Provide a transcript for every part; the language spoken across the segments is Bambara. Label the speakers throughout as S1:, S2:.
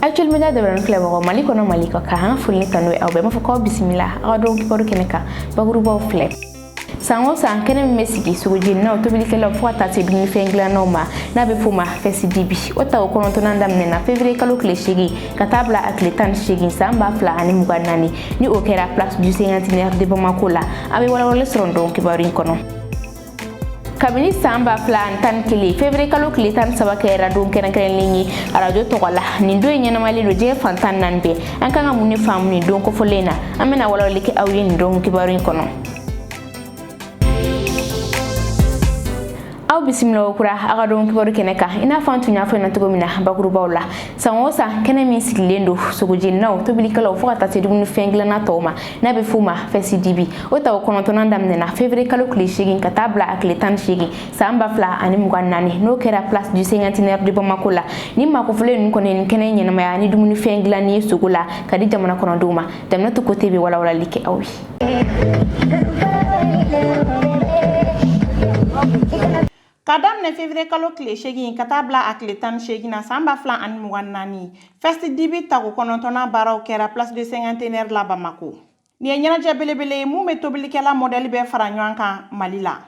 S1: Actuel Media dabaranin filɛbagaw, Mali kɔnɔ, Mali kɔ kan, an ka foli ni tanu ye aw bɛɛ. B'a fɔ k'aw bisimila aw ka dɔgɔkun kibaru kɛnɛ kan. Bakurubaw filɛ: san o san, kɛnɛ min bɛ sigi sogojeninaw, tobilikɛlaw, fo ka taa se dumunifɛn dilannaw ma, n'a bɛ f'o ma Festidibi, o tako 9nan daminɛna février kalo tile 8 ka taa bila a tile 18 san 2024, ni o kɛra Place du Cinquantenaire de Bamako la. A bɛ walawalali sɔrɔ dɔgɔkun kibaru in kɔnɔ. Kabini san 2011, février kalo tile 13 kɛra don kɛrɛnkɛrɛnlen ye arajo tɔgɔ la. Nin don in ɲɛnamalen don diɲɛ fan 14 bɛɛ. An kan ka mun de faamu nin don kofɔlen na? An bɛna walawali kɛ aw ye nin don kibaru in kɔnɔ. Aw bisimila o kura aw ka don kibaru kɛnɛ kan. I n'a fɔ an tun y'a fɔ ɲɛna cogo min na bakurubaw la, san o san, kɛnɛ min sigilen don sogojeninaw, tobilikɛlaw, fo ka taa se dumunifɛn dilanna tɔw ma, n'a bɛ f'o ma Festidibi, o tako 9nan daminɛna février kalo tile 8 ka taa bila a tile 18 san 2024, n'o kɛra Place du Cinquantenaire de Bamako la. Ni maakofɔlen ninnu kɔni, nin kɛnɛ ɲɛnamaya ni dumunifɛn dilanni ye sogo la ka di jamana kɔnɔdenw ma. Daminɛtu Kote bɛ walawalali kɛ aw ye.
S2: Ka daminɛ février kalo tile 8 ka taa bila a tile 18 na san 2024, Festidibi tako 9nan baaraw kɛra Place du Cinquantenaire la Bamako. Nin ye ɲɛnajɛ belebele ye mun bɛ tobilikɛla mɔdɛli bɛɛ fara ɲɔgɔn kan Mali la.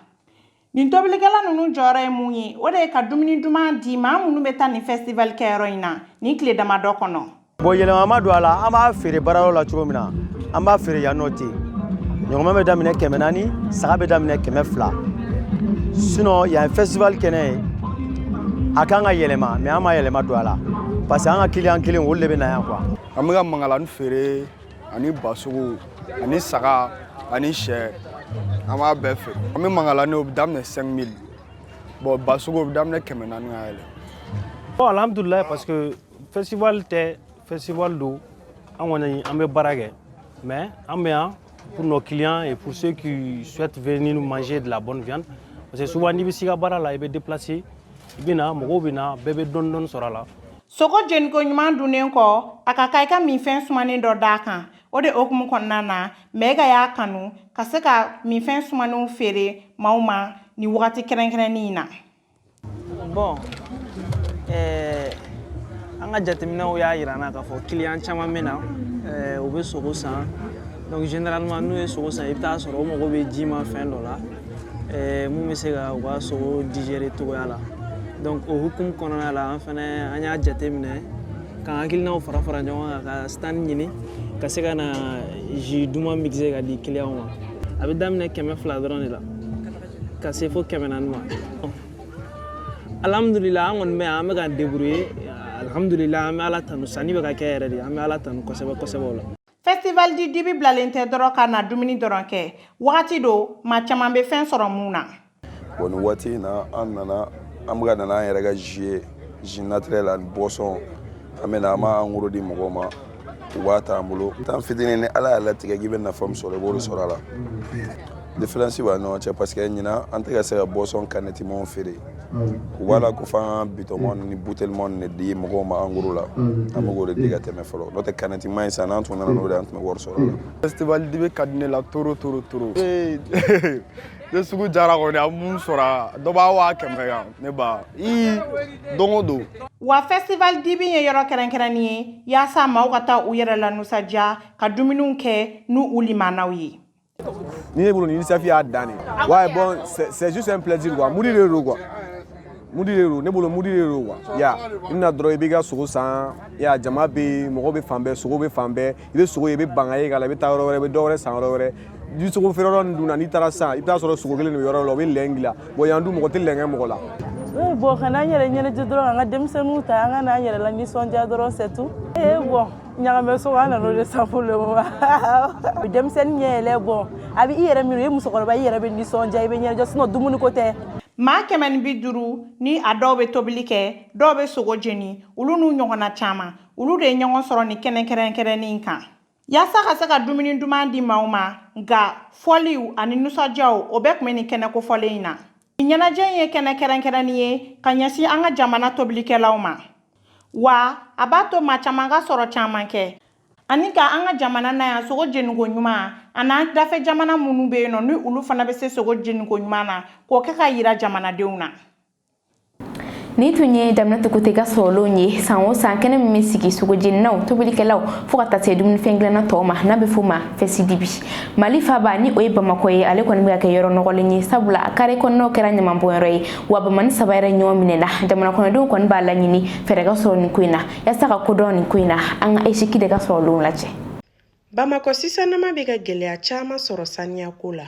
S2: Nin tobilikɛla ninnu jɔyɔrɔ ye mun ye? O de ye ka dumuni duman di maa minnu bɛ taa nin festival kɛyɔrɔ in na nin tile damadɔ kɔnɔ.
S3: Bon, yɛlɛma ma don a la. An b'a feere baarayɔrɔ la cogo min na, an b'a feere yan nɔ ten. Ɲɔgɔmɛ bɛ daminɛ 400, saga bɛ daminɛ 200. Sinon yan festival kɛnɛ ye, a kan ka yɛlɛma, mais an ma yɛlɛma don a la parce que an ka client kelen, olu de bɛ na yan quoi.
S4: An bɛ ka mangalani feere ani basogo ani saga ani sɛ, an b'a bɛɛ feere. An bɛ mangalani, o bɛ daminɛ 5000. Bon, basogo, o bɛ daminɛ 400 ka yɛlɛ.
S5: Bon, alhamdoulilah, parce que festival tɛ, festival don, an kɔni an bɛ baara kɛ, mais an bɛ yan pour nos clients et pour ceux qui souhaitent venir manger de la bonne viande, parce que souvent n'i bɛ s'i ka baara la, i bɛ déplacer, i bɛ na, mɔgɔw bɛ na, bɛɛ bɛ dɔɔni dɔɔni sɔrɔ a la.
S2: Sogo jeniko ɲuman dunnen kɔ, a ka kan i ka minfɛn sumanen dɔ d'a kan. O de hukumu kɔnɔna na, Mɛga y'a kanu ka se ka minfɛn sumanenw feere maaw ma nin wagati kɛrɛnkɛrɛnnin in na.
S6: Bon, an ka jateminɛw y'a yira an na k'a fɔ client caman bɛ na, u bɛ sogo san. Donc généralement, n'u ye sogo san, i bɛ taa sɔrɔ u mago bɛ ji ma fɛn dɔ la mun bɛ se ka u ka sogo digérer cogoya la. Donc o hukumu kɔnɔna la, an fɛnɛ an y'a jateminɛ k'an hakilinaw fara fara ɲɔgɔn kan ka stand ɲini ka se ka na jus duman mixer ka di client ma. A bɛ daminɛ 200 dɔrɔn de la ka se fo 400 ma. Alhamdulillah, an kɔni bɛ yan, an bɛ k'an débrouiller. Alhamdulillah, an bɛ Ala tanu, sanni bɛ ka kɛ yɛrɛ de, an bɛ Ala tanu kosɛbɛ kosɛbɛ o la.
S2: Festival du Dibi bilalen tɛ dɔrɔn ka na dumuni dɔrɔn kɛ. Wagati don maa caman bɛ fɛn sɔrɔ mun na.
S4: Bon, nin waati in na, an nana, an bɛ ka na n'an yɛrɛ ka jus ye, jus naturel ani boisson. An bɛ na, an b'a en gros di mɔgɔw ma, u b'a ta an bolo tan fitinin. Ni Ala y'a latigɛ k'i bɛ nafa min sɔrɔ, i b'o de sɔrɔ a la. Différence b'a ɲɔgɔn cɛ parce que ɲinan an tɛ ka se ka boisson canettemanw feere. U b'a la ko f'an ka bitɔnman ni bouteilleman de di mɔgɔw ma en gros la. An bɛ k'o de di ka tɛmɛ fɔlɔ, n'o tɛ canetteman in san, n'an tun nana n'o de ye, an tun bɛ wari sɔrɔ a la. Festival Dibi ka di ne la trop trop trop. Ne sugu jara kɔni, a mun sɔrɔ, dɔ b'a 100 000 kan ne ba ii don o don.
S2: Wa Festival Dibi ye yɔrɔ kɛrɛnkɛrɛnnen ye yaasa maaw ka taa u yɛrɛ lanisɔndiya ka dumuniw kɛ n'u u limanaw ye.
S7: Ni ne bolo ni initiative y'a dan de. Ouais, bon, c'est juste un plaisir quoi. Mood de don quoi, mood de don ne bolo, mood de don quoi. Ya i bɛna dɔrɔn, i b'i ka sogo san ya, jama bɛ yen, mɔgɔ bɛ fan bɛɛ, sogo bɛ fan bɛɛ. I bɛ sogo ye, i bɛ ban ka ye k'a la, i bɛ taa yɔrɔ wɛrɛ, i bɛ dɔ wɛrɛ san yɔrɔ wɛrɛ. Ni sogo feere yɔrɔ nin dun na, n'i taara sisan, i bɛ taa sɔrɔ sogo kelen de bɛ yɔrɔ la, u bɛ lɛn dilan. Bon, yan dun, mɔgɔ tɛ lɛn kɛ mɔgɔ la.
S8: Bon, ka n'an yɛrɛ ɲɛnajɛ dɔrɔn, k'an ka denmisɛnninw ta, an ka n'an yɛrɛ la nisɔndiya dɔrɔn, c'est tout. Ee bon, ɲagamɛ sogo, an nan'o de san pour le moment. Denmisɛnnin ɲɛ yɛlɛ, bon, a bɛ i yɛrɛ min, i ye musokɔrɔba, i yɛrɛ bɛ nisɔndiya, i bɛ ɲɛnajɛ, sinon dumuni ko tɛ.
S2: Maa 150 ni a dɔw bɛ tobili kɛ, dɔw bɛ sogo jeni, olu n'u ɲɔgɔnna caman, olu de ye ɲɔgɔn sɔrɔ nin kɛnɛ kɛrɛnkɛrɛnnen in kan yaasa ka se ka dumuni duman di maaw ma. Nka fɔliw ani nisɔndiyaw, o bɛɛ tun bɛ nin kɛnɛ kofɔlen in na. Nin ɲɛnajɛ in ye kɛnɛ kɛrɛnkɛrɛnnen ye ka ɲɛsin an ka jamana tobilikɛlaw ma, wa a b'a to maa caman ka sɔrɔ caman kɛ ani ka an ka jamana na yan sogo jeniko ɲuman an'an dafɛ jamana minnu bɛ yen nɔ, ni olu fana bɛ se sogo jeniko ɲuman na, k'o kɛ ka yira jamanadenw na.
S1: Nin tun ye Daminatu Kote ka sɔrɔlenw ye. San o san, kɛnɛ min bɛ sigi sogojeninaw, tobilikɛlaw, fo ka taa se dumunifɛn dilanna tɔw ma, n'a bɛ f'o ma Festidibi, Mali faba ni o ye Bamakɔ ye, ale kɔni bɛ ka kɛ yɔrɔ nɔgɔlen ye, sabula a kare kɔnɔnaw kɛra ɲamanbɔnyɔrɔ ye wa bamani saba yɛrɛ ɲɔgɔn minɛna. Jamana kɔnɔdenw kɔni b'a laɲini fɛɛrɛ ka sɔrɔ nin ko in na. Yaasa ka kodɔn nin ko in na, an ka Esiki de ka sɔrɔlenw lajɛ.
S9: Bamakɔ sisanama bɛ ka gɛlɛya caman sɔrɔ saniyako la.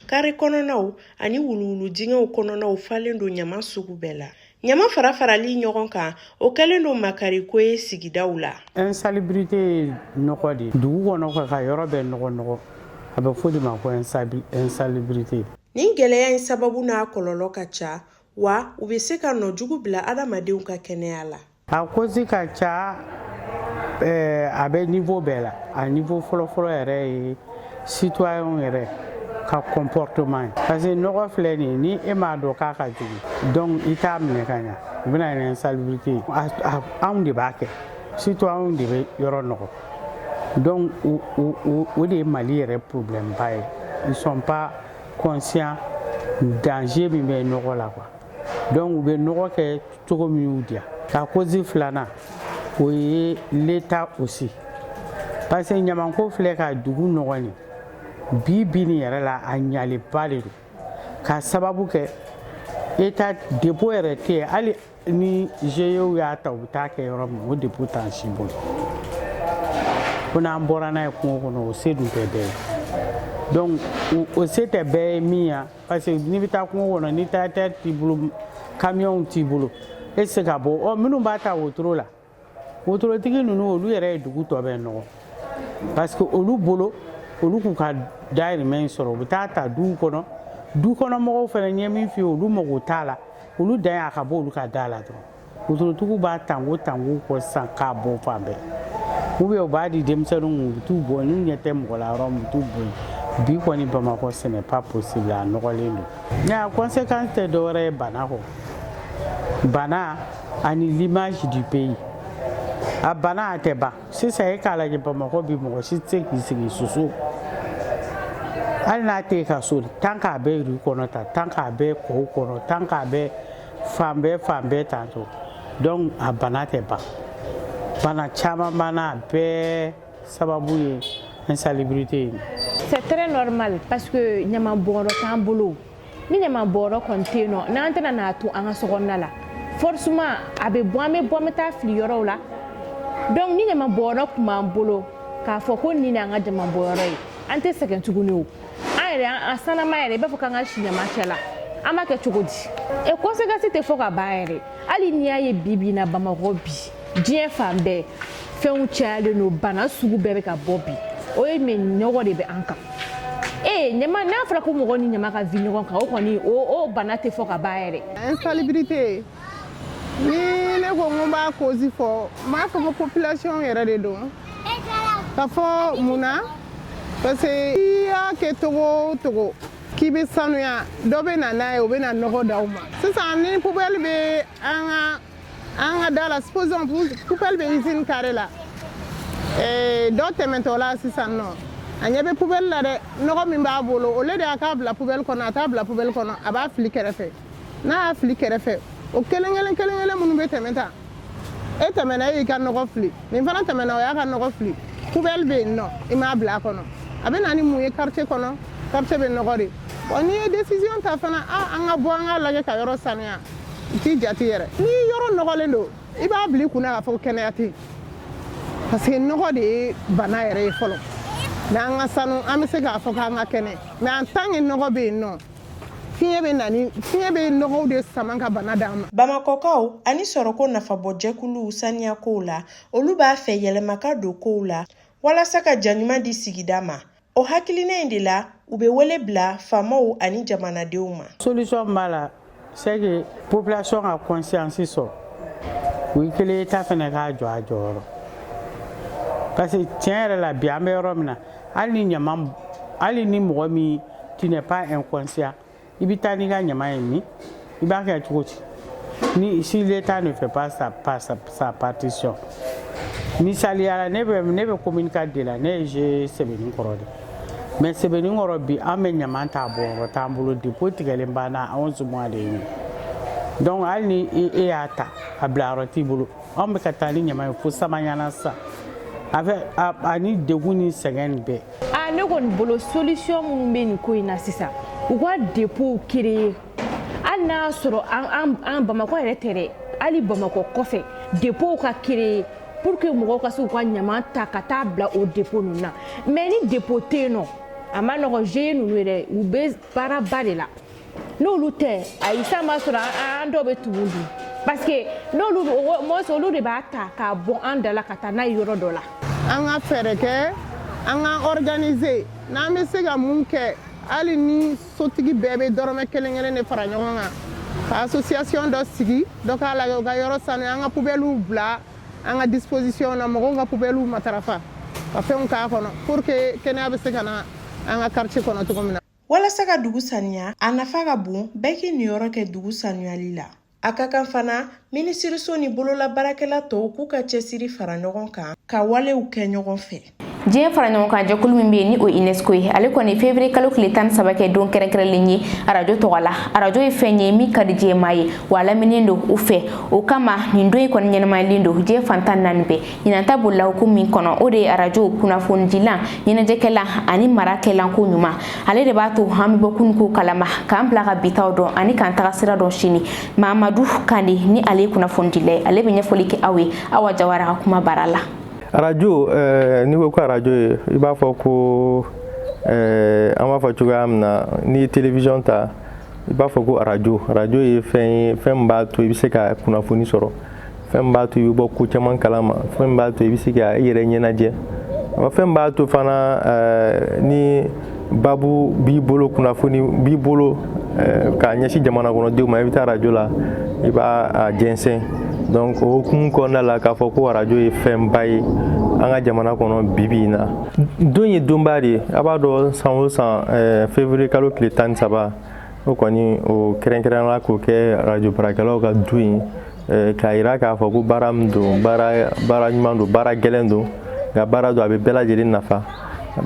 S9: Kare kɔnɔnaw ani wuluwulu dingɛw kɔnɔnaw falen don ɲama sugu bɛɛ la. Ɲama fara farali ɲɔgɔn kan, o kɛlen don makariko ye sigidaw la.
S10: Insalubrité ye nɔgɔ de ye dugu kɔnɔ, ka yɔrɔ bɛɛ nɔgɔ nɔgɔ, a bɛ fɔ de ma ko insalubrité.
S9: Nin gɛlɛya in sababu n'a kɔlɔlɔ ka ca wa, u bɛ se ka nɔ jugu bila adamadenw ka kɛnɛya la.
S10: A cause ka ca, a bɛ niveau bɛɛ la. A niveau fɔlɔfɔlɔ yɛrɛ ye citoyen yɛrɛ ka comportement ye, parce que nɔgɔ filɛ nin ye, ni e m'a dɔn k'a ka jugu, donc i t'a minɛ ka ɲa, u bɛna ni insalubrité ye. Anw de b'a kɛ, citoyen de bɛ yɔrɔ nɔgɔ. Donc o de ye Mali yɛrɛ problème ba ye. Ils sont pas conscients danger min bɛ nɔgɔ la quoi. Donc u bɛ nɔgɔ kɛ cogo min y'u diya. Ka cause filanan, o ye l'État aussi, parce que ɲamanko filɛ ka dugu nɔgɔ nin bi bi nin yɛrɛ la, a ɲalenba de don, k'a sababu kɛ État dépôt yɛrɛ tɛ yen. Hali ni GIE y'a ta, u bɛ taa kɛ yɔrɔ min, o dépôt t'an si bolo. Ko n'an bɔra n'a ye kungo kɔnɔ, o se dun tɛ bɛɛ ye. Donc o se tɛ bɛɛ ye min ya, parce que n'i bɛ taa kungo kɔnɔ, ni tracteur t'i bolo, camion t'i bolo, e tɛ se ka bɔ. Ɔ minnu b'a ta wotoro la, wotorotigi ninnu, olu yɛrɛ ye dugu tɔ bɛɛ nɔgɔ, parce que olu bolo, olu k'u ka dahirimɛ in sɔrɔ, u bɛ taa ta duw kɔnɔ. Du kɔnɔ mɔgɔw fana ɲɛ min f'i ye, olu mago t'a la, olu dan ye a ka bɔ olu ka da la dɔrɔn. Wotorotigiw b'a tango tango kɔ sisan k'a bɔ fan bɛɛ, ou bien u b'a di denmisɛnninw ma, u bɛ t'u bɔ n'u ɲɛ tɛ mɔgɔ la yɔrɔ min, u bɛ t'u bɔ yen. Bi kɔni, Bamakɔ, ce n'est pas possible, a nɔgɔlen don. Mais a conséquence tɛ dɔwɛrɛ ye bana kɔ, bana ani l'image du pays. A bana, a tɛ ban. Sisan e k'a lajɛ, Bamakɔ bi, mɔgɔ si tɛ se k'i sigi soso, hali n'a tɛ ka so, tant k'a bɛ rue kɔnɔ tan, tant k'a bɛ kɔw kɔnɔ, tant k'a bɛ fan bɛɛ fan bɛɛ tantɔ. Donc a bana tɛ ban. Bana caman b'an na, a bɛɛ sababu ye insalubrité ye.
S11: C'est très normal, parce que ɲaman bɔnyɔrɔ t'an bolo. Ni ɲaman bɔnyɔrɔ kɔni tɛ yen nɔ, n'an tɛna n'a to an ka sokɔnɔna la, forcément a bɛ bɔ, an bɛ bɔ, an bɛ taa fili yɔrɔw la. Donc ni ɲaman bɔnyɔrɔ tun b'an bolo, k'a fɔ ko nin y'an ka ɲaman bɔnyɔrɔ ye, an tɛ sɛgɛn tuguni. O an yɛrɛ, an sanama yɛrɛ, i b'a fɔ k'an ka si ɲaman cɛ la, an b'a kɛ cogo di? E conséquence tɛ fɔ ka ban yɛrɛ. Hali n'i y'a ye bi bi in na, Bamakɔ bi, diɲɛ fan bɛɛ fɛnw cayalen don, bana sugu bɛɛ bɛ ka bɔ bi, o ye mɛ nɔgɔ de bɛ an kan. Ee, ɲama, n'a fɔra ko mɔgɔ ni ɲama ka vi ɲɔgɔn kan, o kɔni o bana tɛ fɔ ka ban yɛrɛ.
S12: Insalubrité, ni ne ko n ko n b'a cause fɔ, n b'a fɔ ko population yɛrɛ de don. Ka fɔ mun na? Parce que i y'a kɛ togo o togo k'i bɛ sanuya, dɔ bɛ na n'a ye, o bɛ na nɔgɔ d'aw ma. Sisan ni poubelle bɛ an ka da la, supposons poubelle bɛ usine carré la, dɔ tɛmɛtɔ la sisan nɔ, a ɲɛ bɛ poubelle la dɛ, nɔgɔ min b'a bolo, au lieu de a k'a bila poubelle kɔnɔ, a t'a bila poubelle kɔnɔ, a b'a fili kɛrɛfɛ. N'a y'a fili kɛrɛfɛ, o kelen kelen kelen kelen minnu bɛ tɛmɛ tan, e tɛmɛna, e y'i ka nɔgɔ fili, nin fana tɛmɛna, o y'a ka nɔgɔ fili. Poubelle bɛ yen nɔ, i m'a bila a kɔnɔ, a bɛ na ni mun ye quartier kɔnɔ? Quartier bɛ nɔgɔ de. Bon, n'i ye décision ta fana, a an ka bɔ, an k'a lajɛ ka yɔrɔ sanuya, i t'i jate yɛrɛ. Ni yɔrɔ nɔgɔlen don, i b'a bila i kunna k'a fɔ ko kɛnɛya tɛ yen, parce que nɔgɔ de ye bana yɛrɛ ye fɔlɔ. Mais an ka sanu, an bɛ se k'a fɔ k'an ka kɛnɛ, mais en tant que nɔgɔ bɛ yen nɔ, fiɲɛ bɛ na ni fiɲɛ bɛ nɔgɔw de sama ka bana d'an ma.
S9: Bamakɔkaw ani sɔrɔko nafabɔ jɛkuluw saniyakow la, olu b'a fɛ yɛlɛma ka don kow la walasa ka ja ɲuman di sigida ma. O hakilina in de la, u bɛ wele bila faamaw ani jamanadenw ma.
S10: Solution b'a la, c'est que population ka conscience sɔrɔ, o ye kelen ye, ta fɛnɛ k'a jɔ a jɔyɔrɔ, parce que tiɲɛ yɛrɛ la bi, an bɛ yɔrɔ min na, hali ni ɲama, hali ni mɔgɔ min, tu n'es pas inconscient, i bɛ taa n'i ka ɲama ye min, i b'a kɛ cogo di? Ni si l'État ne fait pas sa partition. Misaliya la, ne bɛ commune 4 de la, ne ye GIE Sɛbɛnni-Kɔrɔ de. Mais Sɛbɛnni-Kɔrɔ bi, an bɛ ɲama ta bɔnyɔrɔ t'an bolo, dépôt tigɛlen banna 11 mois de ye. Donc hali ni e y'a ta, a bilayɔrɔ t'i bolo. Anw bɛ ka taa ni ɲama ye fo Samaɲana sisan, a fɛ ani degun ni sɛgɛn nin bɛɛ.
S11: A ne kɔni bolo, solution minnu bɛ nin ko in na sisan, u ka dépôt créer, hali n'a y'a sɔrɔ an Bamakɔ yɛrɛ tɛ dɛ, hali Bamakɔ kɔfɛ, dépôt ka créer pour que mɔgɔw ka se k'u ka ɲama ta ka taa bila o dépôt ninnu na. Mais ni dépôt tɛ yen nɔ, a ma nɔgɔn. GIE ninnu yɛrɛ, u bɛ baaraba de la. N'olu tɛ, ayi, san b'a sɔrɔ an dɔw bɛ tumu dun, parce que n'olu au moins olu de b'a ta k'a bɔ an da la ka taa n'a ye yɔrɔ dɔ la.
S12: An ka fɛɛrɛ kɛ, an ka organiser n'an bɛ se ka mun kɛ. Hali ni sotigi bɛɛ bɛ dɔrɔmɛ kelen kelen de fara ɲɔgɔn kan ka association dɔ sigi, dɔ k'a lajɛ u ka yɔrɔ sanuya, an ka poubelles bila an ka disposition na, mɔgɔw ka poubelles matarafa ka fɛnw k'a kɔnɔ pour que kɛnɛya bɛ se ka na an ka quartier kɔnɔ cogo min na.
S9: Walasa ka dugu saniya, a nafa ka bon, bɛɛ k'i niyɔrɔ kɛ dugu sanuyali la. A ka kan fana, minisiriso ni bololabaarakɛla tɔw k'u ka cɛsiri fara ɲɔgɔn kan ka walew kɛ ɲɔgɔn fɛ.
S1: Diɲɛ fara ɲɔgɔn kan jɛkulu min bɛ yen ni o UNESCO ye, ale kɔni février kalo tile 13 kɛ don kɛrɛnkɛrɛnlen ye arajo tɔgɔ la. Arajo ye fɛn ye min ka di diɲɛmaa ye, wa a laminilen don u fɛ. O kama, nin don in kɔni ɲɛnamayalen don diɲɛ fan 14 bɛɛ. Ɲinan ta bolila hukumu min kɔnɔ, o de ye arajo kunnafonidilan, ɲɛnajɛkɛlan ani marakɛlan ko ɲuman. Ale de b'a to an bɛ bɔ kununko kalama, k'an bila ka bitaw dɔn ani k'an taga sira dɔn sini. Mamadu Kande, ni ale ye kunnafonidila ye, ale bɛ ɲɛfɔli kɛ aw ye Awa Jawara ka kuma baara la.
S13: Arajo, n'i ko ko arajo ye, i b'a fɔ ko an b'a fɔ cogoya min na, n'i ye télévision ta, i b'a fɔ ko arajo. Arajo ye fɛn ye, fɛn min b'a to i bɛ se ka kunnafoni sɔrɔ, fɛn min b'a to i bɛ bɔ ko caman kalama, fɛn min b'a to i bɛ se ka i yɛrɛ ɲɛnajɛ, fɛn min b'a to fana ni babu b'i bolo, kunnafoni b'i bolo k'a ɲɛsin jamana kɔnɔdenw ma, i bɛ taa arajo la, i b'a a jɛnsɛn. Donc o hukumu kɔnɔna la, k'a fɔ ko arajo ye fɛnba ye an ka jamana kɔnɔ bi bi in na. Don ye donba de ye. A b'a dɔn, san o san, février kalo tile 13, o kɔni o kɛrɛnkɛrɛnnenya k'o kɛ arajo baarakɛlaw ka don ye, k'a yira k'a fɔ ko baara min don, baara ɲuman don, baara gɛlɛn don, nka baara don a bɛ bɛɛ lajɛlen nafa.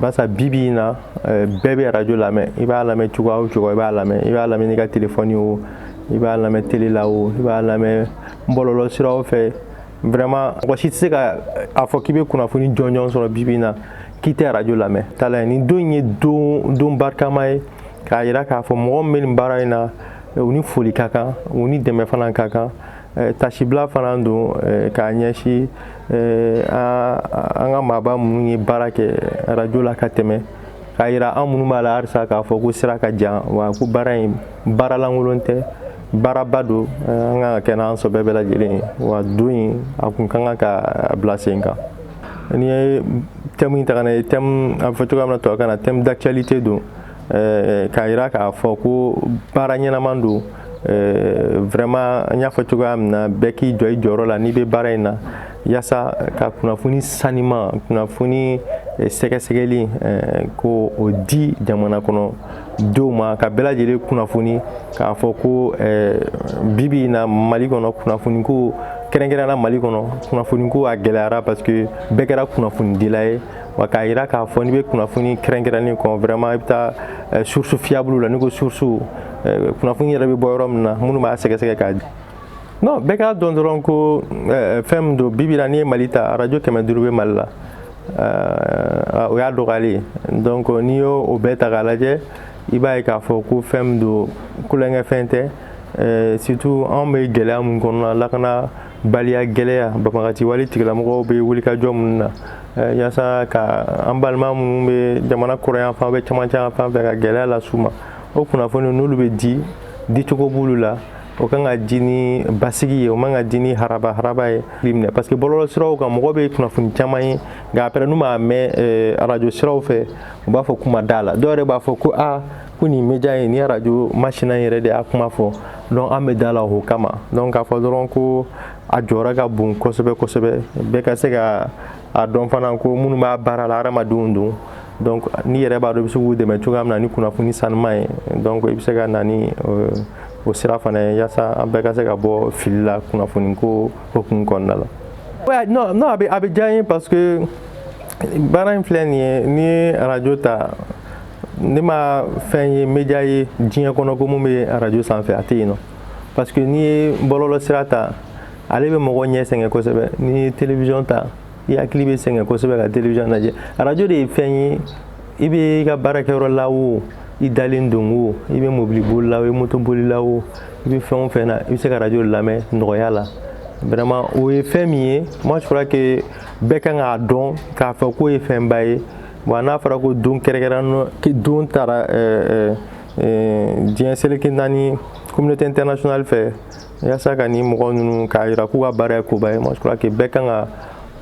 S13: Barisa bi bi in na, bɛɛ bɛ arajo lamɛn. I b'a lamɛn cogoya o cogoya, i b'a lamɛn, i b'a lamɛn n'i ka telefɔni o, i b'a lamɛn télé la o, i b'a lamɛn bɔlɔlɔ siraw fɛ. Vraiment, mɔgɔ si tɛ se ka a fɔ k'i bɛ kunnafoni jɔnjɔn sɔrɔ bi bi in na k'i tɛ arajo lamɛn. Tala ye nin don in ye don barikama ye, k'a yira k'a fɔ mɔgɔ min bɛ nin baara in na, u ni foli ka kan, u ni dɛmɛ fana ka kan. Tasibila fana don k'a ɲɛsin an ka maaba minnu ye baara kɛ arajo la ka tɛmɛ, k'a yira an minnu b'a la halisa k'a fɔ ko sira ka jan, wa ko baara in baara lankolon tɛ, baaraba don, an kan ka kɛ n'an sɔbɛ bɛɛ lajɛlen ye. Wa don in a kun ka kan ka bila sen kan. N'i ye thème in ta ka na ye, thème a bɛ fɔ cogoya min na tubabukan na, thème d'actualité don, k'a yira k'a fɔ ko baara ɲɛnama don. Vraiment, n y'a fɔ cogoya min na, bɛɛ k'i jɔ i jɔyɔrɔ la n'i bɛ baara in na, yaasa ka kunnafoni sanima, kunnafoni sɛgɛsɛgɛli, ko o di jamana kɔnɔ denw ma, ka bɛɛ lajɛlen kunnafoni, k'a fɔ ko bi bi in na Mali kɔnɔ, kunnafoni ko, kɛrɛnkɛrɛnnenya Mali kɔnɔ, kunnafoni ko a gɛlɛyara, parce que bɛɛ kɛra kunnafonidila ye. Wa k'a yira k'a fɔ n'i bɛ kunnafoni kɛrɛnkɛrɛnnen kɔn, vraiment i bɛ taa source fiable la. N'i ko source, kunnafoni yɛrɛ bɛ bɔ yɔrɔ min na, minnu b'a sɛgɛsɛgɛ k'a di. Non, bɛɛ k'a dɔn dɔrɔn ko fɛn min don. Bi bi in na, n'i ye Mali ta, arajo 500 bɛ Mali la, o y'a dɔgɔyalen ye. Donc n'i y'o o bɛɛ ta k'a lajɛ, i b'a ye k'a fɔ ko fɛn min don, kulonkɛfɛn tɛ. Surtout anw bɛ gɛlɛya min kɔnɔ, lakana baliya gɛlɛya, banbagaci wale tigilamɔgɔw bɛ wulikajɔ minnu na yaasa ka an balima minnu bɛ jamana kɔrɔyan fan bɛ, camancɛ fan fɛ, ka gɛlɛya las'u ma, o kunnafoni n'olu bɛ di, dicogo b'olu la, o kan ka di ni basigi ye, o man ka di ni haraba haraba ye minɛ, parce que bɔlɔlɔ siraw kan, mɔgɔ bɛ kunnafoni caman ye, nka après n'u m'a mɛn arajo siraw fɛ, u b'a fɔ kuma da la. Dɔw yɛrɛ b'a fɔ ko aa, ko nin média in ni arajo masina in yɛrɛ de y'a kuma fɔ, donc an bɛ da la o kama. Donc k'a fɔ dɔrɔn ko a jɔyɔrɔ ka bon kosɛbɛ kosɛbɛ. Bɛɛ ka se ka a dɔn fana ko minnu b'a baara la, hadamadenw don. Donc n'i yɛrɛ b'a dɔn i bɛ se k'u dɛmɛ cogoya min na ni kunnafoni sanuman ye, donc i bɛ se ka na ni o sira fana ye, yaasa an bɛɛ ka se ka bɔ fili la kunnafoni ko hukumu kɔnɔna la. Ouais, non non, a bɛ diya n ye, parce que baara in filɛ nin ye, n'i ye arajo ta, ne ma fɛn ye, média ye diɲɛ kɔnɔ ko mun bɛ arajo sanfɛ, a tɛ yen nɔ. Parce que n'i ye bɔlɔlɔ sira ta, ale bɛ mɔgɔ ɲɛ sɛgɛn kosɛbɛ. N'i ye télévision ta, i hakili bɛ sɛgɛn kosɛbɛ ka télévision lajɛ. Arajo de ye fɛn ye, i bɛ i ka baarakɛyɔrɔ la o, i dalen don o, i bɛ mobili boli la o, i bɛ moto boli la o, i bɛ fɛn o fɛn na, i bɛ se ka arajo lamɛn nɔgɔya la. Vraiment, o ye fɛn min ye, moi je crois que bɛɛ kan k'a dɔn k'a fɔ k'o ye fɛnba ye. Bon, n'a fɔra ko don kɛrɛnkɛrɛnnen don taara diɲɛ seleke naani communauté internationale fɛ yaasa ka nin mɔgɔ ninnu k'a yira k'u ka baara ye koba ye, moi je crois que bɛɛ kan ka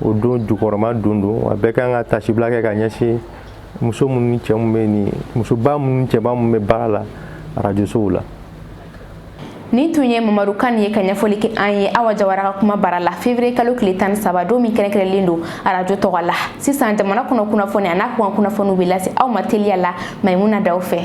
S13: o don jukɔrɔma don don wa bɛɛ kan ka tasibila kɛ ka ɲɛsin muso minnu ni cɛ minnu bɛ nin, musoba minnu ni cɛba minnu bɛ baara la arajosow la.
S1: Nin tun ye Mamadu Kan ye ka ɲɛfɔli kɛ an ye Awa Jawara ka kuma bara la, février kalo tile 13, don min kɛrɛnkɛrɛnlen don arajo tɔgɔ la. Sisan, jamana kɔnɔ kunnafoni a n'a kɔkan kunnafoniw bɛ lase aw ma teliya la Maimuna Daw fɛ.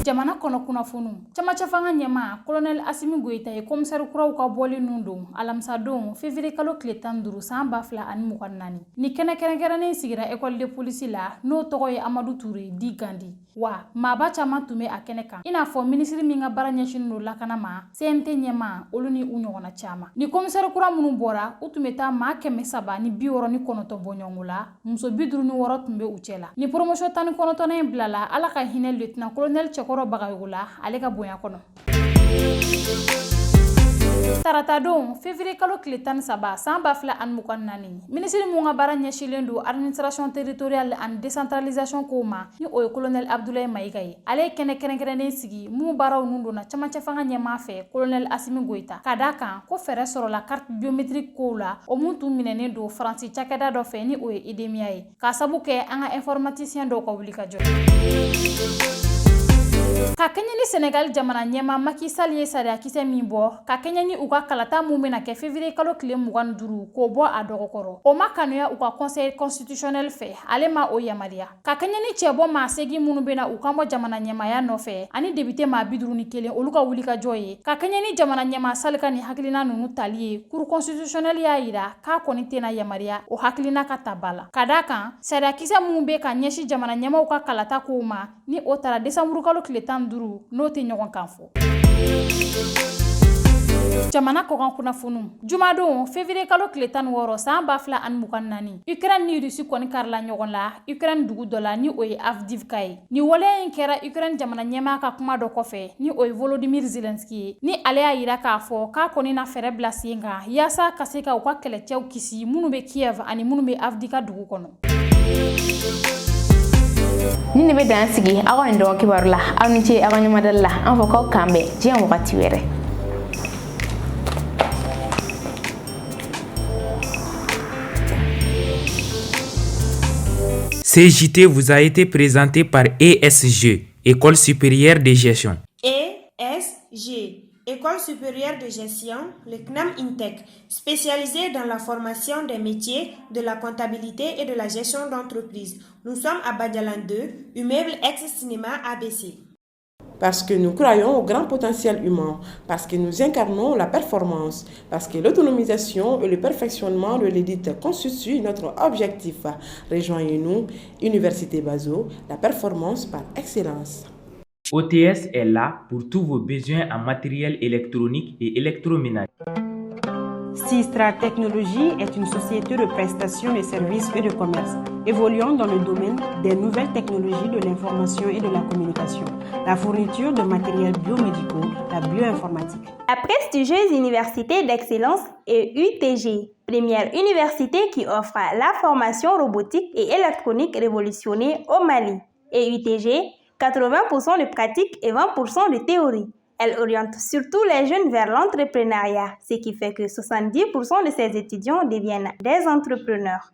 S14: Jamana kɔnɔ kunnafoniw. Camancɛ fanga ɲɛmaa Kolonɛli Asimi Goyita ye komisɛri kuraw ka bɔli nun don alamisadon février kalo tile 15 san 2024. Ni kɛnɛ kɛrɛnkɛrɛnnen sigira école de police la, n'o tɔgɔ ye Amadu Ture dit Gandi. Wa maaba caman tun bɛ a kɛnɛ kan, i n'a fɔ minisiri min ka baara ɲɛsinnen don lakana ma, CNT ɲɛmaa, olu ni u ɲɔgɔnna caman. Ni komisɛri kura minnu bɔra, u tun bɛ taa maa 369 bɔɲɔgɔnko la, muso 56 tun bɛ u cɛ la. Ni promotion 19nan in bilala Ala ka hinɛ lieutenant colonel Cɛkɔrɔ Bagayogo la, ale ka bonya kɔnɔ. Taratadon février kalo tile 13 san 2024, minisiri mun ka baara ɲɛsinnen don administration territoriale ani décentralisation kow ma, ni o ye colonel Abdoulaye Mayiga ye, ale ye kɛnɛ kɛrɛnkɛrɛnnen sigi mun baaraw nun donna camancɛ fanga ɲɛmaa fɛ colonel Asimi Goyita, ka da kan ko fɛɛrɛ sɔrɔla carte biométrique kow la, o mun tun minɛnen don Faransi cakɛda dɔ fɛ, ni o ye IDEMIA ye, k'a sabu kɛ an ka informaticien dɔw ka wuli ka jɔ. Ka kɛɲɛ ni Senegal jamana ɲɛmaa Macky Sall ye sariyakisɛ min bɔ ka kɛɲɛ ni u ka kalata mun bɛna kɛ février kalo tile 25, k'o bɔ a dɔgɔkɔrɔ, o ma kanuya u ka conseil constitutionnel fɛ, ale ma o yamaruya. Ka kɛɲɛ ni cɛbɔ maa 8 minnu bɛna u kanbɔ jamana ɲɛmaaya nɔfɛ ani député maa 51, olu ka wulikajɔ ye, ka kɛɲɛ ni jamana ɲɛmaa Sall ka nin hakilina ninnu tali ye, cour constitutionnelle y'a yira k'a kɔni tɛna yamaruya o hakilina ka ta ba la, ka d'a kan sariyakisɛ minnu bɛ ka ɲɛsin jamana ɲɛmaaw ka kalata kow ma, ni o tara desanburu kalo tile 15, n'o tɛ ɲɔgɔn kan fɔ. Jamana kɔkan kunnafoniw. Jumadon février kalo tile 16 san 2024, Ukraine ni Russie kɔni karila ɲɔgɔn la Ukraine dugu dɔ la, ni o ye Avdivka ye. Ni waleya in kɛra Ukraine jamana ɲɛmaa ka kuma dɔ kɔfɛ, ni o ye Volodymyr Zelensky ye, ni ale y'a yira k'a fɔ k'a kɔni na fɛɛrɛ bila sen kan yaasa ka se ka u ka kɛlɛcɛw kisi minnu bɛ Kiev ani minnu bɛ Avdivka dugu kɔnɔ.
S1: Ni ne bɛ dan sigi aw ka nin dɔgɔ kibaru la. Aw ni ce aw ka ɲɛmadali la. An fɔ k'aw k'an bɛn diɲɛ wagati wɛrɛ.
S15: CJT vous a été présenté par ESG, École supérieure de gestion.
S9: ESG, École supérieure de gestion, le CNAM INTEC, spécialisé dans la formation des métiers de la comptabilité et de la gestion d'entreprise. Nous sommes à Badialan 2, immeuble ex-cinéma ABC.
S16: Parce que nous croyons au grand potentiel humain, parce que nous incarnons la performance, parce que l'autonomisation et le perfectionnement de l'élite constituent notre objectif. Rejoignez-nous, Université Bazo, la performance par excellence.
S15: OTS est là pour tous vos besoins en matériel électronique et électroménager.
S17: Sistra Technologies est une société de prestation de services et de commerce évoluant dans le domaine des nouvelles technologies de l'information et de la communication, la fourniture de matériels biomédicaux, la bioinformatique.
S18: La prestigieuse université d'excellence est UTG, première université qui offre la formation robotique et électronique révolutionnée au Mali. Et UTG, 80% de pratique et 20% de théorie. Elle oriente surtout les jeunes vers l'entrepreneuriat, ce qui fait que 70% de ses étudiants deviennent des entrepreneurs.